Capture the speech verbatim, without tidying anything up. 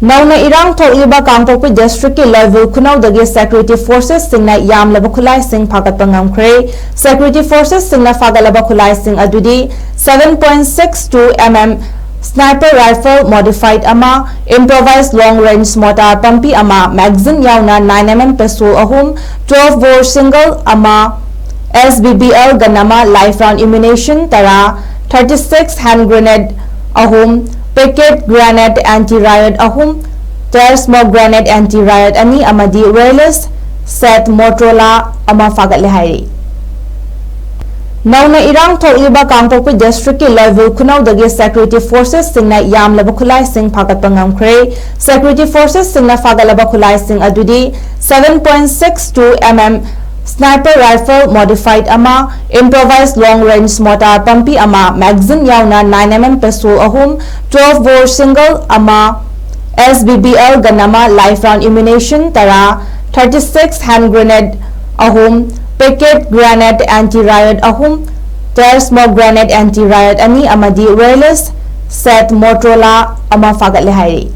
ꯅꯧꯅ ꯏꯔꯥꯡ ꯊꯣꯛꯂꯤꯕ ꯀꯥꯡꯄꯣꯛꯄꯤ ꯗꯤꯁꯇ꯭ꯔꯤꯛꯀꯤ ꯂꯣꯏꯕꯨꯜ ꯈꯨꯅꯧꯗꯒꯤ ꯁꯦꯀ꯭ꯌꯨꯔꯤꯇꯤ ꯐꯣꯔꯁꯦꯁꯁꯤꯡꯅ ꯌꯥꯝꯂꯕ ꯈꯨꯠꯂꯥꯏꯁꯤꯡ ꯐꯥꯒꯠꯄ ꯉꯝꯈ꯭ꯔꯦ꯫ ꯁꯦꯀ꯭ꯌꯨꯔꯤꯇꯤ ꯐꯣꯔꯁꯦꯁꯁꯤꯡꯅ ꯐꯥꯒꯠꯂꯕ ꯈꯨꯠꯂꯥꯏꯁꯤꯡ ꯑꯗꯨꯗꯤ seven point six two mm sniper rifle modified ꯑꯃ, improvised long range mortar ꯄꯝꯄꯤ ꯑꯃ, magazine ꯌꯥꯎꯅ nine mm pistol ꯑꯍꯨꯝ, twelve bore single ꯑꯃ, S B B L gun ꯑꯃ, live round ammunition ꯇꯔꯥ, thirty six hand grenade ꯑꯍꯨꯝ, packet grenade anti riot ꯑꯍꯨꯝ, tear smoke grenade anti riot ꯑꯅꯤ ꯑꯃꯗꯤ wireless set Motorola ꯑꯃ ꯐꯥꯒꯠꯂꯦ ꯍꯥꯏꯔꯤ꯫ ꯅꯧꯅ ꯏꯔꯥꯡ ꯊꯣꯛꯂꯤꯕ ꯀꯥꯡꯄꯣꯛꯄꯤ ꯗꯤꯁꯇ꯭ꯔꯤꯛꯀꯤ ꯂꯣꯏꯕꯨꯜ ꯈꯨꯅꯧꯗꯒꯤ ꯁꯦꯀ꯭ꯌꯨꯔꯤꯇꯤ ꯐꯣꯔꯁꯦꯁꯁꯤꯡꯅ ꯌꯥꯝꯂꯕ ꯈꯨꯠꯂꯥꯏꯁꯤꯡ ꯐꯥꯒꯠꯄ ꯉꯝꯈ꯭ꯔꯦ꯫ ꯁꯦꯀ꯭ꯌꯨꯔꯤꯇꯤ ꯐꯣꯔꯁꯦꯁꯁꯤꯡꯅ ꯐꯥꯒꯠꯂꯕ ꯈꯨꯠꯂꯥꯏꯁꯤꯡ ꯑꯗꯨꯗꯤ seven point six two mm sniper rifle modified ꯑꯃ, improvised long range mortar ꯄꯝꯄꯤ ꯑꯃ, magazine ꯌꯥꯎꯅ nine mm pistol ꯑꯍꯨꯝ, twelve bore single ꯑꯃ, S B B L gun ꯑꯃ, live round ammunition ꯇꯔꯥ, thirty six hand grenade ꯑꯍꯨꯝ, packet grenade anti riot ꯑꯍꯨꯝ, tear smoke grenade anti riot ꯑꯅꯤ ꯑꯃꯗꯤ wireless set Motorola ꯑꯃ ꯐꯥꯒꯠꯂꯦ ꯍꯥꯏꯔꯤ꯫